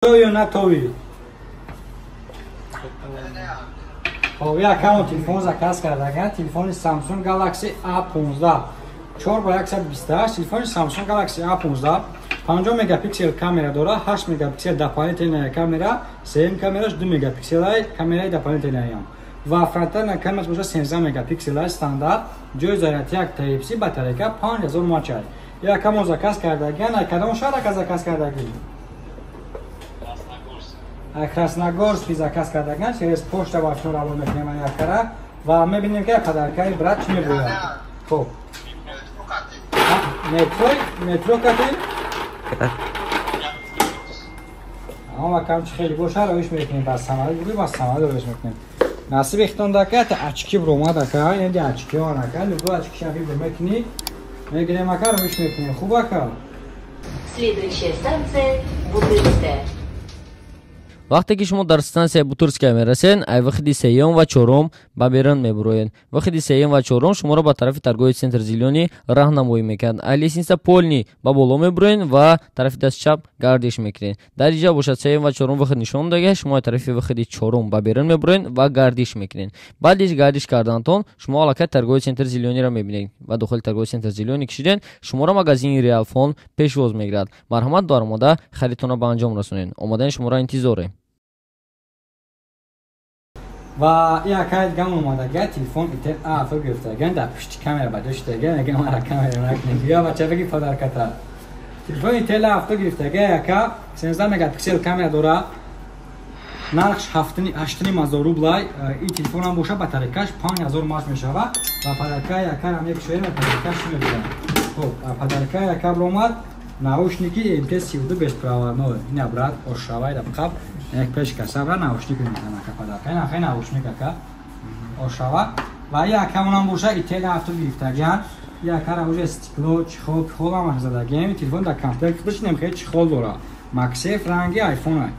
Ё натови. Хоб, як ҳамон телефон заказ кардаган, телефони Samsung Galaxy A15 4 ба 128. Телефони Samsung Galaxy A15 50 мегапиксел камера дора, 8 мегапиксел дополнительная камера, сеюм камераш 2 мегапиксел камераи дополнительная ва фронтальная камераш боша 13 мегапиксел стандарт, ҷои зарядти як Type-C, батарейка 5000 мАч. Як ҳамон заказ кардаган, ай кадом шаҳр ака заказ кардагӣ? Красногорский заказ кардаган, через почта ба шумо равон мекунем якара ва мебинем, ки подаркаи брат чӣ мебояд. Хоб, метро кати ама кам чи хеле боша, равиш мекунем, ба самолёт буги, ба самолёт равиш мекунем. Насиби хитон дака та очки бромад ака, яъне очки он ака, любой очки шафи мекунӣ, мегирем ака, равиш мекунем. Хуб ака. Следующая станция Бутырская. Вақте ки шумо дар стансияи Бутырская мерасед, ай выходи сеюм ва чорум ба берун мебуроед. Выходи сеюм ва чорум шуморо ба тарафи торговый центр «Зелёный» раҳнамоӣ мекунад. Ай лестница Польный ба боло мебуроед ва тарафи дасти чап гардиш мекунед. Дар инҷа бошад, сеюм ва чорум выход нишон дага, шумо ай тарафи выходи чорум ба берун мебуроед ва гардиш мекунед. Баъди гардиш кардантон шумо аллакай торговый центр «Зелёныйро» мебинед ва дохили торговый центр «Зелёный» кишиден, шуморо магазини «Реалфон» пешвоз мегирад. Марҳамат, даромада харидтонро ба анҷом расонед. Омадани шуморо интизорем. Ва якай гам омадага, телефон Itel A гирифтаган, дар пушти камера ба шудага, мега мара камера накунем. Я бача, беги подарката. Телефон Itel A гирифтага, яка 17 мегапиксел камера дора, нархш 8,5 ҳазор рублай. Ин телефонам боша, батарейкаш 5000 мАч мешава ва подарка якарам мекушоем ва подаркаш чӣ мебинам. Хоб, подарка яка омад наушники MT32 беспроводной. Ина, брат, ошавай да қаб як пеш касабра наушник мекунам, подарка. Ина хай наушник ака ошава. Ва як ҳамонам боша Itel 7 гирифтагиан, якара уже стекло, чехол, пихол ҳамаш задагием. Телефон дар комплект худаш нем хеле чехол дора. MagSafe ранги iPhone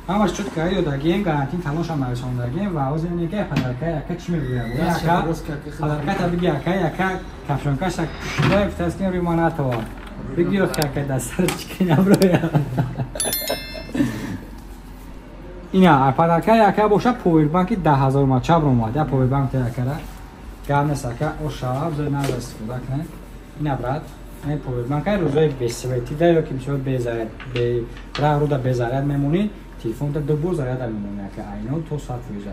ҳамаш чётко ёдагием, гарантин талошам нарасондагием. Ва ҳозир ине ки подарка яка чӣ мегӯяд. Яка подарка та биги яка, яка капшонкаша кушида гуфтааст, ки рӯи ма натова. Биги яка дастар чики наброя. Ина подарка яка боша повербанки 10 000 мачаб омад. Я повербанк та якара гап нест ака, ошава бизор назар истифода кунед. Ина, брат, ин повербанк ай рӯзои бесветида ё ки мисол безаряд, бе раҳ рӯда безаряд мемонӣ, телефонта ду бор заряда мемонӣ ака, айно то 100%.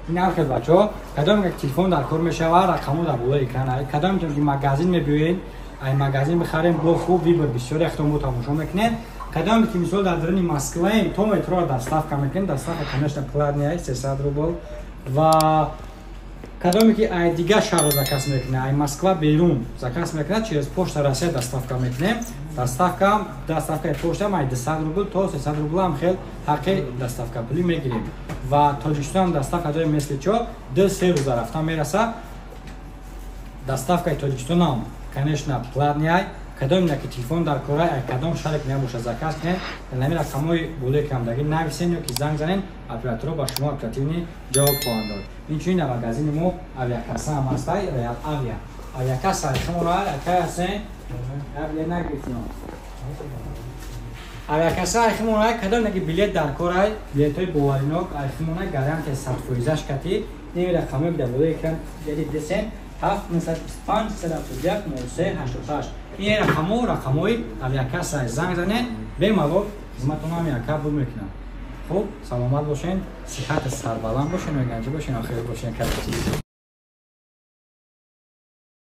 Ин ҳар хел бачаҳо, кадом як телефон дар кор мешава, рақамҳо дар болои экран. Кадом ки магазин мебиёед, ай магазин бихарем, бо хуб выбор бисёр яхтон бо тамошо мекунед. Кадом ки мисол дар даруни Москваем, то метроро доставка мекунем. Доставка, конечно, платная, 300 рубл. Ва кадоме ки ай дигар шаҳрро заказ мекунад, ай Москва берун заказ мекунад, через Почта Россия доставка мекунем. Доставкаи почта ай 200 рубл то 300 рубл ҳам хел ҳаққи доставка пулӣ мегирем. Ва Тоҷикистон доставка дорем, если чо, 2-3 рӯза рафта мераса. Доставкаи Тоҷикистонам, конечно, платный. Кадом яки телефон дар кора, ай кадом шаҳре ки набоша, заказ кунед, дар нами рақамҳои болои камдагӣ нависен ё ки занг занен, операторо ба шумо оперативный ҷавоб хоҳанд дод. Инчунин дар магазини мо авиакасса ҳам ҳастай, Реал Авиа авиакасса шуморо акай ҳастен, билет нагирифтем. Авиакасса айхимона, кадом яки билет дар корай, билетҳои боваринок айхимона, гарантия 100%-аш кати. Ин рақамҳое ки дар болои экран дидесен, 7 925 371 03 88, ин рақамҳо рақамҳои авиакасса, занг занед, бемалол хизматонам яка буд мекунам. Хуб, саломат бошен, сиҳати сарбаланд бошен, меганҷи бошен, охир бошен.